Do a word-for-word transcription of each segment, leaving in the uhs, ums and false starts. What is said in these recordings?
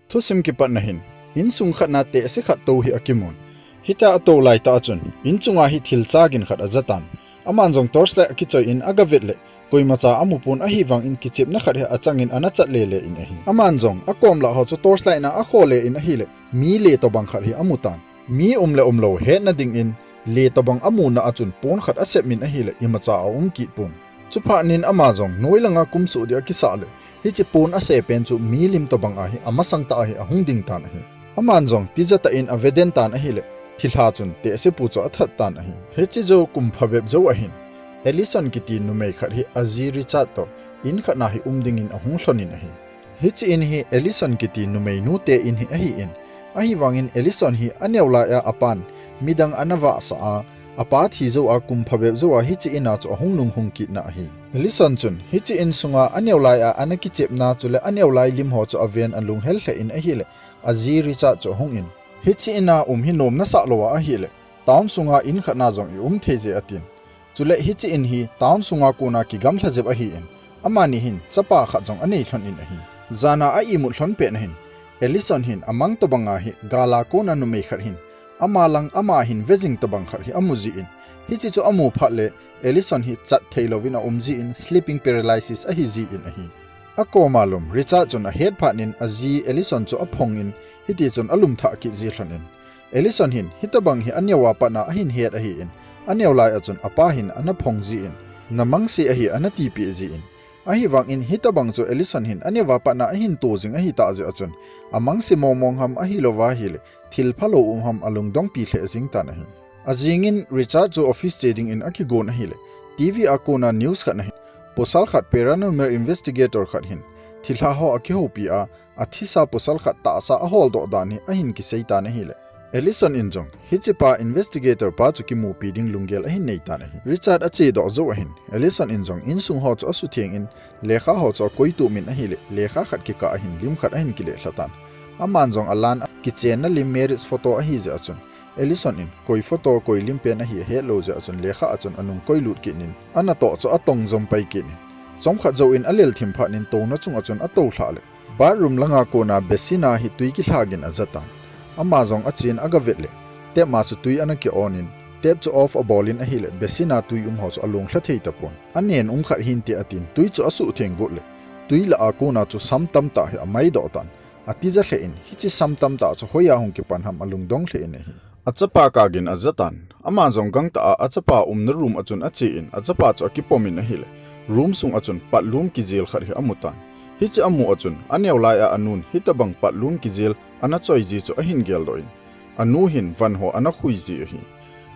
Thusim kipatna hin, insung khatna tehse khat tou hi akimun. Hitia atou laitah a chun, inchunga hi thil chagin khat ajatan. Aman jong torchlight akichoi in agavet le, koimacha amupon ahivangin kichepna khat hi achangin ana chat lele in ahi. Aman jong, akom lah ho chu torchlight na akho le in ahile, mi le tobang khat hi amutan. Mi um le umlou hetna dingin, le tobang amuna a chun pon khat asep min ahile, imacha aum kit pon. Chuphat nin ama jong, noilanga kumsuh dia kisah le, hiche pon ase pen chu milim tobang ahi, amasang tah ahi, ahung ding tan ahi. Aman jong, tija tah in aveden tan ahile, thilha chun tehsepu chu athat tan ahi. Hiche jou kum phabep jou ahin, Allison kiti numei khat hi aji Richard toh, in khatna hi um dingin ahung lhonin ahi. Hiche in hi Allison kiti numeinu te in hi ahin, ahivangin Allison hi aneo laiya apan, midang ana vahsah a, apa thi jou a kum phabep jou a hiche in a chu ahung nung hung kitna ahi. Allison chun, hiche insunga aneo laiya ana kichepna chule aneo lai lim ho chu aven alunghel lheh in ahile, aji Richard chu ahungin, hiche in a um hi nom nasah lou a ahile, town sunga in khatna jong i um thei je atin. Chule hiche in hi town sunga kona kigamlha jep ahin, amani hin chapa khat jong anei lhon in ahi. Jana a imut lhon pet na hin, Allison hin amang tobanga hi gala kona numei khat hin, ama lang ama hin vejing tobang khat hi amu jin, hiche chu amu phat le Allison hi chat theilouvin aum jin sleeping paralysis ahi jin ahi. Akoma lum Richard chun ahet phat nin aji Allison chu aphongin, hiti chun alum thah kit ji lhon in. Allison hin, hitobang hi aneo a patna ahin het ahin, aneo lai a chun apa hin ana phong jin, namangse ahi ana tipeh jin. Ahivangin, hitobang chu Allison hin aneo a patna ahin to jing ahitah jeh a chun, amangse mongmong ham ahilouva ahile, thil phalou um ham alungdongpi lheh jing tan ahi. Ajingin Richard chu office che dingin akigon ahile, TV a kona news khat na hin, pasal khat paranormal investigator khat hin, thilha ho akihoupi a, athisa pasal khat tahsa aholdoh dan hi ahin kisei tan ahile, Allison in jong, hichepa investigator pa chu kimupi ding lunggel ahin nei tan ahi. Richard achedoh jou ahin, Allison in jong insung ho chu asuthengin, lekha ho chu akoitup in ahile, lekha khat kikah ahin lim khat ahin kileh lha tan. Aman jong alan a kichenna lim marriage photo ahi jeh a chun, Allison in koi photo koi lim pen ahi ahet lou jeh a chun lekha a chun anung koilut kit in, anatoh chu atong jom pai kit in, chomkhat jouvin alel thim phat in touna chunga chun atoulhah le, bathroom langa kona basin a hi tui kilha gin ajatan. Ama jong achen agavet le, tap ma chu tui ana ki on in, tap chu off abol in ahile, basin a tui um ho chu alunglha thei tapon. Anen um khat hinte atin, tui chu asuhtheng got le, tui lah a kona chu sam tamtah hi amaidoh tan. Atija lheh in, hiche sam tamtah chu hoiya hung kipan ham alungdong lheh in ahi. Achapa kagin ajatan. Ama jong gangtah a achapa umna room a chun achen, achapa chu akipom in ahile, room sunga chun patlum kijel khat hi amutan. Hiche amu a chun, aneo laiya anun hitobang patlum kijel ana choi ji chu ahin geldoh in, anu hin van ho ana khui ji ahi.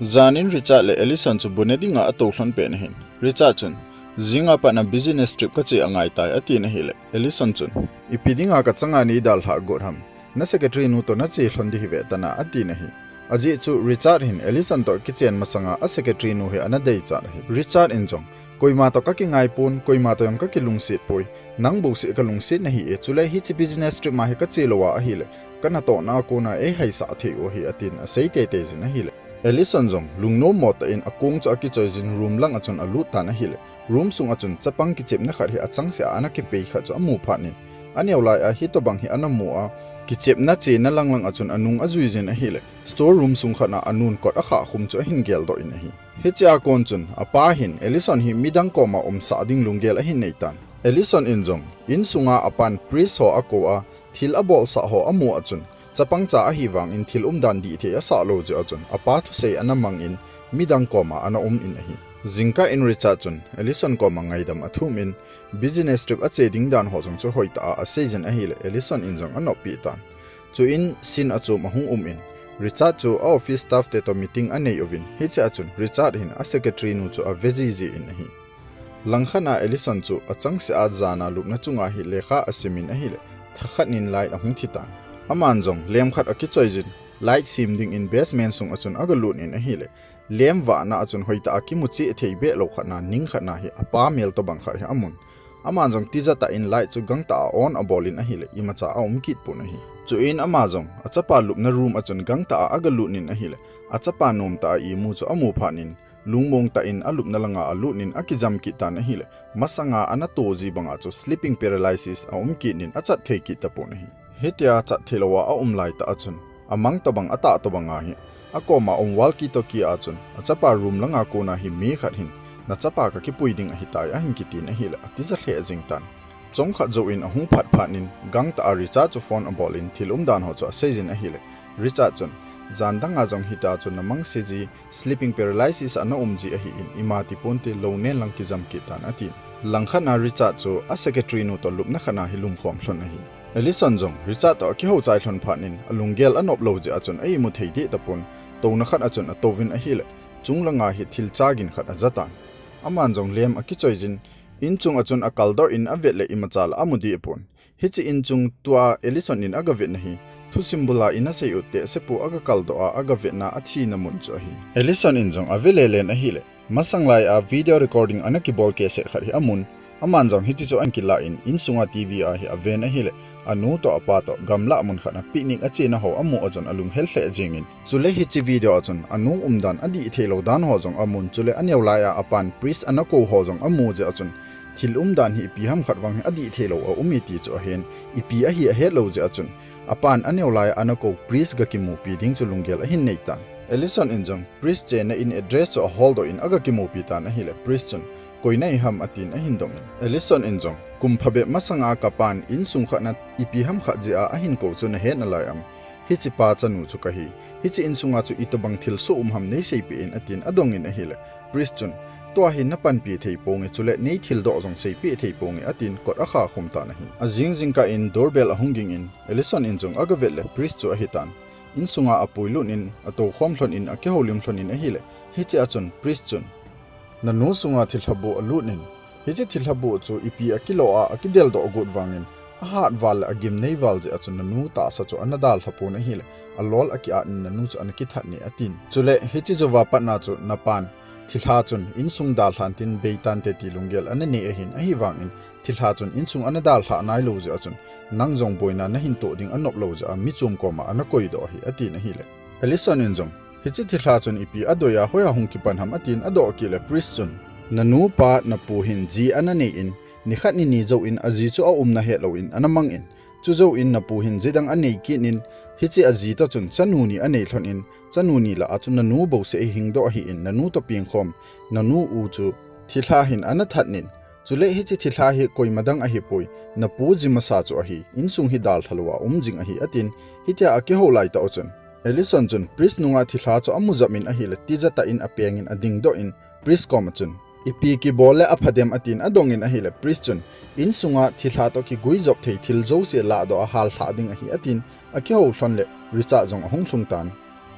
Janin Richard le Allison chu bu ne dinga atoulhon pet na hin, Richard chun, jinga pat na business trip kache angaitai atin ahile, Allison chun, ipi dinga kachanga neidalhah got ham, na secretary nu toh nache lhon ding hive tana atin ahi. Ajeh chu Richard hin Allison toh kichen masanga a secretary nu hi ana deichat ahi. Richard in jong, koima toh kakingai pon, koima toh jong kakilungset poi, nang bouseh kalungset nahi e, chule hiche business trip ma hi kache louva ahile, kanatohna a kona eihaisah thei u ahi atin asei teitei jin ahile, Allison jong lungnommo tah in akong chu akichoi jin room langa chun alut tan ahile, room sunga chun chapang kichepna khat hi achangseh a ana kipei khat chu amu phat in, aneo laiya hitobang hi ana mu a, kichepna chena langlanga chun anung ajui jin ahile, store room sung khat na anun kot akhah khum chu ahin geldoh in ahi. Hichea kon chun, apa hin Allison hi midang koma umsah ding lunggel ahin neitan. Allison in jong, insunga apan priest ho akou a, thil abolsah ho amu a chun, chapangcha ahivangin thil umdan dihthei asah lou jeh a chun, apa thusei ana mangin, midang koma ana um in ahi. Jingkah in Richard chun, Allison koma ngaidam athum in, business trip ache ding dan ho jong chu hoitah a asei jin ahile, Allison in jong anoppeh tan. Chuin scene achom ahung um in, Richard chu a office staff te toh meeting anei uvin, hichea chun Richard hin a secretary nu chu ave jiji in ahi. Langkhat a Allison chu achangseh a jana lupna chunga hi lekha asim in ahile, thakhat in light ahung thitan. Aman jong lamp khat akichoi jin, light sim dingin basement sunga chun agalut in ahile, lamp vahna a chun hoitah a kimucheh thei behlou khat na, ning khat na hi apa mel tobang khat hi amun. Aman jong tijatah in light chu gangtah a on abol in ahile, imacha aum kit pon ahi. Chuin ama jong achapa lupna room a chun gangtah a agalut in ahile, achapa nomtah a imu chu amu phat in, lungmong tah in alupna langa alut in akijam kit tan ahile, masanga ana to ji banga chu sleeping paralysis aum kit in achat thei kit tapon ahi. Hitia chat theilou a aum laitah a chun, amang tobang atah tobang ahi, akoma um walkie-talkie a chun, achapa room langa kona hi mi khat hin, nachapa kakipui ding ahitai ahin kitin ahile, atija lheh jeng tan. Chomkhat jouvin ahung phat phat in, gangtah a Richard chu phone abol in thil umdan ho chu aseijin ahile, Richard chun, jan danga jong hitia chu namang se ji, sleeping paralysis ana um ji ahin, ima tiponte lou nen lang kijam kit tan atin. Langkhat a Richard chu a secretary nu toh lupna khat a hi lumkhom lhon ahi. Ellison jong Richard toh akihou chai lhon phat in alunggel anop lou jeh a chun a imu thei deh tapon, touna khat a chun atouvin ahile, chung langa hi thil chagin khat aja tan. Aman jong lem akichoijin, inchung a chun akaldoh in avet le imacha la amu deh pon. Hiche inchung tua Ellison in agavetna hi, thusim bula ina sei u tehsepu agakaldoh a agavetna athina mun chu ahi. Ellison in jong ave lelen ahile, masang lai a video recording ana kibol cassette khat hi amun, aman jong hiche chu ahin kilah in, insunga TV a hi aven ahile, anu toh apa toh gamlah mun khat a picnic achena ho amu a chun alunghel lheh jengin. Chule hiche video a chun anu umdan adih theilou dan ho jong amun, chule aneo lai a apan Pris ana kou ho jong amu jeh a chun, thil umdan hi ipi ham khat vang hi adih theilou aum e ti chu ahen, ipi ahi ahet lou jeh a chun, apan aneo lai a ana kou Pris gakimupi ding chu lunggel ahin nei tan. Ellison in jong Pris chena in address chu aholdoh in agakimupi tan ahile, Pris chun, koi nahim atin ahin dongin. Ellison in jong, kum phabep masanga kapan insung khat a ipi ham khat jeh a ahin kou chu nahet nalai am? Hichepa chanu chu kahi. Hiche insunga chu itobang thilsoh um ham neiseipeh in atin adongin ahile, Pris chun, tua hi napanpi thei ponge, chule neithildoh jong seipeh thei ponge atin kot akhakhum tan ahi. Ajing jingkah in doorbell ahung gingin, Ellison in jong agavet le Pris chu ahitan. Insunga apuilut in, atoukhom lhon in, akihoulim lhon in ahile, hiche a chun Pris chun, nanu sunga thilhabuh alut in, hiche thilhabuh chu ipi akilo a akideldoh got vangin, ahat val le agimnei val jeh a chun nanu tahsa chu ana dalha pon ahile, alol akiat in nanu chu ana kithat ne atin. Chule hiche jouva patna chu napan thilha chun insung dalhan tin beitante ti lunggel ana nei ahin, ahivangin thilha chun insung ana dalhah nailou jeh a chun, nang jong boina nahin toh ding anop lou jeh a mi chom koma ana koidoh ahi atin ahile, Ellison in jong, hiche thilha chun ipi adoi a hoiya hung kipan ham atin adoh kit le Pris chun, nanupa napu hin ji ana nei in, nikhat nini jouvin aji chu aumna hetlou in ana mang in, chujouvin napu hin ji dang anei kit in, hiche aji toh chun chanu ni anei lhon in, chanu ni lah a chun nanu bouseh hingdoh ahin, nanu toh pengkhom, nanu u chu thilha hin ana that in, chule hiche thilha hi koima dang ahipoi, napu ji masa chu ahi, insung hi dalha lou a um jing ahi atin, hitia akihou laitah u chun, Ellison chun Pris nunga thilha chu amu jep in ahile, tija tah in apengin adingdoh in, Pris koma chun, ipi kibol le apha dem atin adongin ahile, Pris chun, insunga thilha toh kiguijop thei thil jouse lahdoh a hallhah ding ahi atin, akihou lhon le Richard jong ahung lhung tan.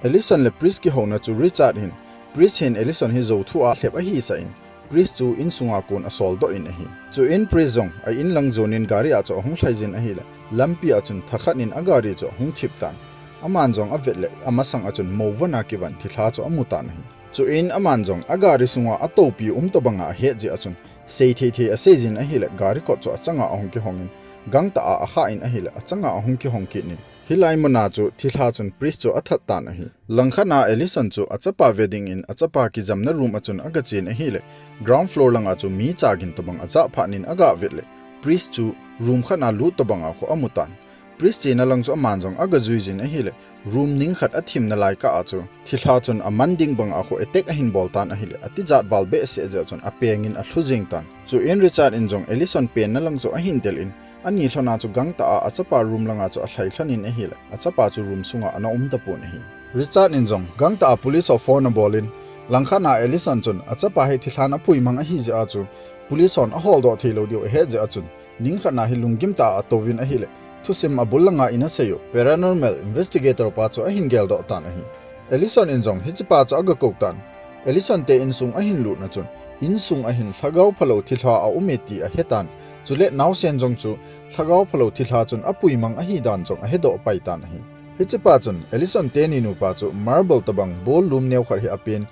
Ellison le Pris kihouna chu Richard hin, Pris hin Ellison hi jouthu a lhep ahisah in, Pris chu insunga kon asoldoh in ahi. Chuin Pris jong a inlang jonin gari a chu ahung lhaijin ahile, lampi a chun thakhat in agari chu ahung thip tan. Aman jong avet le, amasang a chun mou von a kivan thilha chu amu tan ahi. Chuin aman jong agari sunga atoupi um tobanga ahet jeh a chun, seithei thei aseijin ahile, gari kot chu achanga ahung kihongin, gangtah a akhah in ahile, achanga ahung kihong kit in, hilai muna chu thilha chun Pris chu athat tan ahi. Langkhat a Ellison chu achapa ve dingin achapa kijamna room a chun agachen ahile, ground floor langa chu mi chagin tobang ajah phat in agavet le, Pris chu room khat a lut tobanga khu amu tan. Pris chena lang chu aman jong agajuijin ahile, room ning khat athim nalaikah a chu thilha chun aman ding banga khu attack ahin bol tan ahile, atijat val behseh jeh a chun apengin alhu jeng tan. Chuin Richard in jong Ellison penna lang chu ahin del in, ani lhona chu gangtah a achapa room langa chu alhai lhon in ahile, achapa chu room sunga ana um tapon ahi. Richard in jong gangtah a police ho phone abol in, langkhat a Ellison chun achapa hi thilhan apuimang ahi jeh a chu police hon aholdoh theilou diu ahet jeh a chun, ningkhat a hi lunggim tah a atouvin ahile, thusim abul langa ina sei u paranormal investigator pa chu ahin geldoh tan ahi. Ellison in jong hichepa chu agakou tan. Ellison te insung ahin lutna chun, insung a hin lhagao phalou thilha aume ti ahetan. Chule naosen jong chu lhagao phalou thilha chun apuimang ahidan jong ahedoh paitan ahi. Hichepa chun Ellison teni nupa chu marble tobang ball lum neo khat hi apen,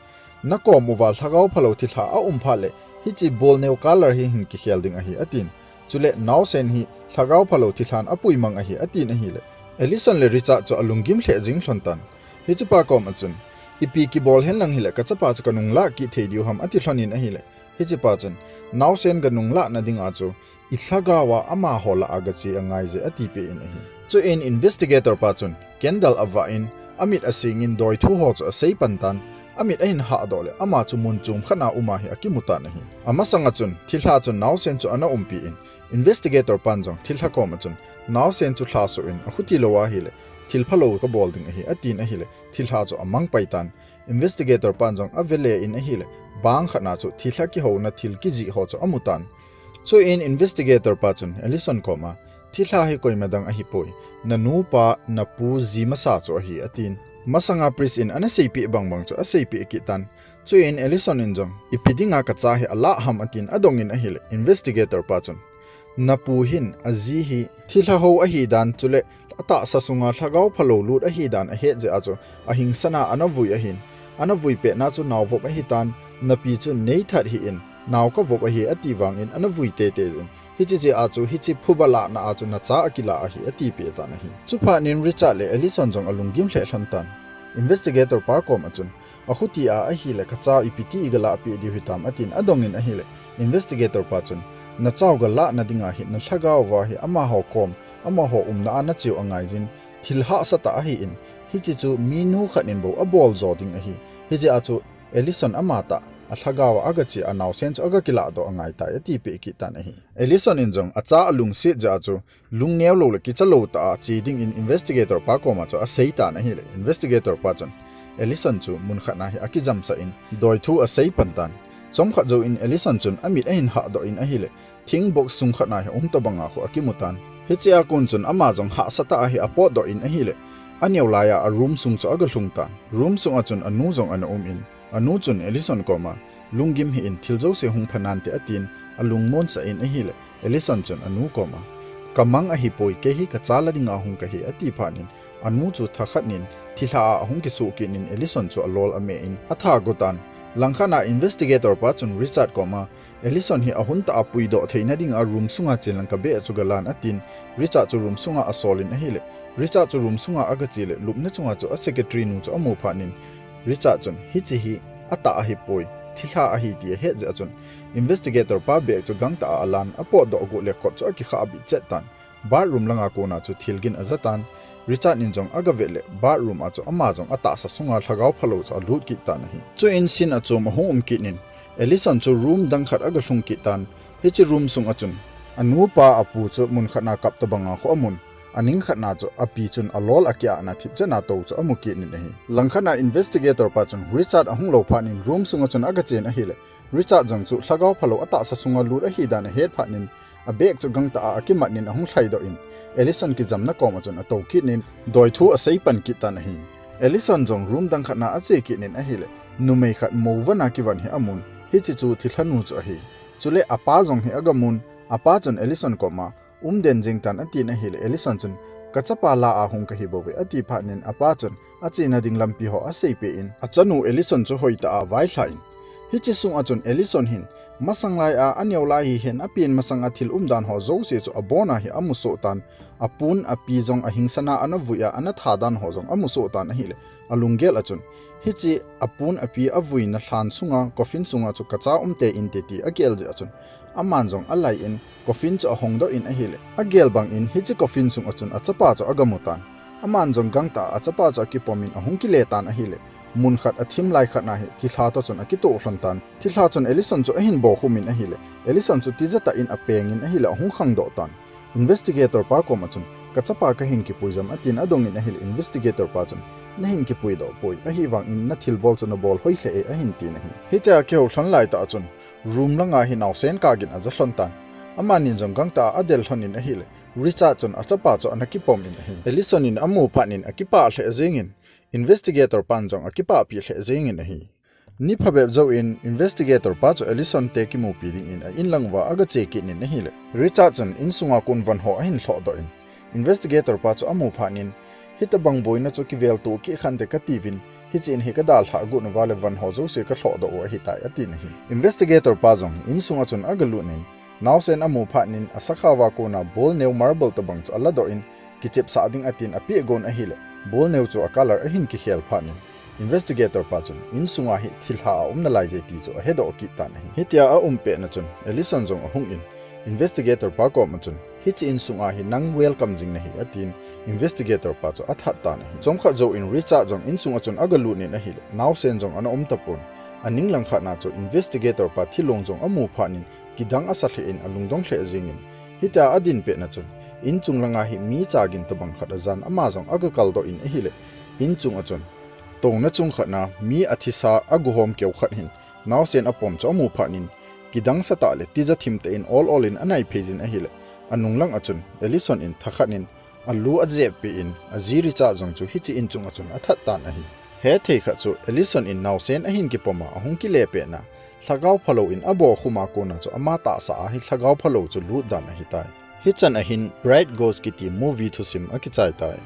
nakom uva lhagao phalou thilha aum phat le, hiche ball neo color hi hin kikhel ding ahi atin. Chule naosen hi lhagao phalou thilhan apuimang ahi atin ahile, Ellison le Richard chu alunggim lheh jing lhon tan. Hichepa koma chun, ipi kibol henlang hile kachapa chu kanunglah kit thei diu ham ati lhon in ahile, hichepa chun, naosen kanunglah nadinga chu ilhagao a amaho lah a gache angaije atipeh in ahi. Chuin investigator pa chun candle avah in, amit asing in doithu ho chu asei pan tan, amit ahin hahdoh le ama chu mun chom khat na um a hi akimu tan ahi. Amasang a chun thilha chun naosen chu ana umpi in, investigator pan jong thilha kom a chun naosen chu lhaso in, akhuti lou ahile thil phalou kabol ding ahi, atin ahile thilha chu amang pai tan. Investigator pan jong avele in ahile, bang khat na chu thilha kihouna thil kijih ho chu amu tan. Chuin investigator pa chun Ellison kom a, thilha hi koima dang ahipoi, nanu pa, napu ji masa chu ahi, atin. Masanga priest in ana seipeh bangbang chu aseipeh kit tan. Chuin Ellison in jong, ipi dinga kacha hi alah ham, atin adong in ahile, investigator pa chun, napu hin aji hi thilha ho ahi dan chule atahsa sunga lhagao phalou lut ahi dan ahet jeh a chu ahingsana ana vui ahin, ana vui petna chu naovop ahi tan, napi chu neithat hih in, nao kavop ahi, ati vang in ana vui teitei jin, hiche jeh a chu hiche phuba lahna a chu nacha akilah ahi, atipeh tan ahi. Chuphat in Richard le Ellison jong alunggim lheh lhon tan. Investigator pa kom a chun, akhuti a ahile kacha ipi ti igalah peh diu hitam, atin adong in ahile, investigator pa chun, nachau galah nading ahi, nalhagao va hi amaho kom, amaho umna a nacheu angai jin, thil hahsa tah ahi in, hiche chu minu khat in bou abol jo ding ahi. Hijeh a chu Ellison amatah alhagao a agache a naosen chu agakilah doh angai tai, atipeh kit tan ahi. Ellison in jong acha alungset jeh a chu lungneo lou le kicha lou tah a che ding in investigator pa kom a chu asei tan ahile, investigator pa chun Ellison chu mun khat na hi akijamsah in doithu asei pan tan. Chomkhat jou in Ellison chun amit ahin hahdoh in ahile, thing box sung khat na hi aum tobang a khu akimu tan. Hiche a kon chun ama jong hahsa tah a hi apotdoh in ahile, aneo lai a a room sung chu agalhung tan. Room sung a chun anu jong ana um in, anu chun Ellison kom a, lunggim hih in, thil jouse hung pha nante, atin alungmonsah in ahile, Ellison chun anu kom a, kamang ahipoi, kei hi kacha la dinga hung kahi, ati phat in anu chu thakhat in thilha a ahung kisoh kit in Ellison chu alol ameh in atha go tan. Langkhat na investigator pa chun Richard kom a, Ellison hi ahun tah a puidoh theina dinga room sunga chen lang kabeh chu galan, atin Richard chu room sunga asol in ahile, Richard chu room sunga agache le lupna chunga chu a secretary nu chu amu phat in Richard chun hiche hi atah ahipoi, thilha ahi ti ahet jeh a chun investigator pa bag chu gangtah a alan, apotdoh got le kot chu akikhah bit chet tan. Bathroom langa kona chu thilgin aja tan. Richard in jong agavet le bathroom a chu ama jong atahsa sunga lhagao phalou chu alut kit tan ahi. Chuin scene achom ahung um kit in Ellison chu room dang khat agalhung kit tan. Hiche room sung a chun anupa apu chu mun khat na kap tobang a khu amun, aning khat na chu api chun alol akiahna thipchet na tou chu amu kit in ahi. Langkhat na investigator pa chun Richard ahung lou phat in room sunga chun agachen ahile, Richard jong chu lhagao phalou atahsa sunga lut ahi dan ahet phat in a bag chu gangtah a akimat in ahung lhaidoh in Ellison kijamna kom a chun atou kit in doithu asei pan kit tan ahi. Ellison jong room dang khat na ache kit in ahile, numei khat mou vana kivan hi amun, hiche chu thilha nu chu ahi. Chule apa jong hi agamun, apa chun Ellison kom a, umden jing tan, atin ahile, Ellison chun, kachapa la a hung kahi bouve, ati phat in apa chun achena ding lampi ho aseipeh in, achanu Ellison chu hoitah a availhah in. Hiche sung a chun Ellison hin masang lai a aneo lai hihen apen masang a thil umdan ho jouse chu abon a hi amusoh tan, apun api jong ahingsana ana vui a ana tha dan ho jong amusoh tan ahile, alunggel a chun hiche apun api avuina lhan sunga coffin sunga chu kacha um teinte ti agel jeh a chun aman jong alai in coffin chu ahongdoh in ahile, agel bang in hiche coffin sung a chun achapa chu agamu tan. Aman jong gangtah a achapa chu akipom in ahung kile tan ahile, mun khat athim lai khat na hi thilha toh chun akitoh lhon tan. Thilha chun Ellison chu ahin bokhum in ahile, Ellison chu tija tah in apeng in ahile ahung khangdoh tan. Investigator pa kom a chun, kachapa kahin kipui jam, atin adong in ahile investigator pa chun, nahin kipuidoh poi, ahivang in nathilbol chu nabol hoi lheh e, ahin tin ahi. Hitia kihou lhon laitah a chun room langa hi naosen kagin aja lhon tan. Amanin jong gangtah a adel lhon in ahile, Richard chun achapa chu ana kipom in ahi. Ellison in amu phat in akipah lheh jeng in, investigator pan jong akipahpi lheh jeng in ahi. Ni phabep jouvin investigator pa chu Ellison te kimupi dingin a inlang uva agache kit in ahile, Richard chun insunga kon van ho ahin lhohdoh in, investigator pa chu amu phat in, hitobang boina chu kiveltoh kit khante katiuvin, hiche in hi kadalhah got uva le van ho jouse kalhohdoh u ahitai, atin ahi. Investigator pa jong insunga chun agalut in, naosen amu phat in asakhao a kona ball neo marble tobang chu aladoh in, kichepsah ding atin apeh gon ahile, ball neo chu a color ahin kikhel phat in, investigator pa chun insunga hi thilha aum nalai je ti chu ahedoh kit tan ahi. Hitia aum petna chun Ellison jong ahung in, Investigator pa koma chun, hiche insung a hi nang welcome jing nahi atin, investigator pa chu athat tan ahi. Chomkhat jouvin Richard jong insung a chun agalut in ahile, naosen jong ana um tapon. Aning langkhat na chu investigator pa thilong jong amu phat in, kidang asa lheh in alungdong lheh jengin. Hitia adin petna chun, inchung langa hi mi chagin tobang khat ajan ama jong agakaldoh in ahile, inchung a chun, touna chung khat na mi athisa aguhom keu khat hin, naosen apom chu amu phat in, kidang satah le tija thim tah in ol ol in anai phei jin ahile, anung lang a chun, Ellison in thakhat in, alu ajep peh in, aji Richard jong chu hiche inchung a chun athat tan ahi. Hethei khat chu, Ellison in naosen ahin kipom a, ahung kile petna, lhagao phalou in abokhum a kona chu ama tahsa a hi lhagao phalou chu lut dan ahitai. Hichan ahin Bright Ghost kiti movie thusim akichai tai.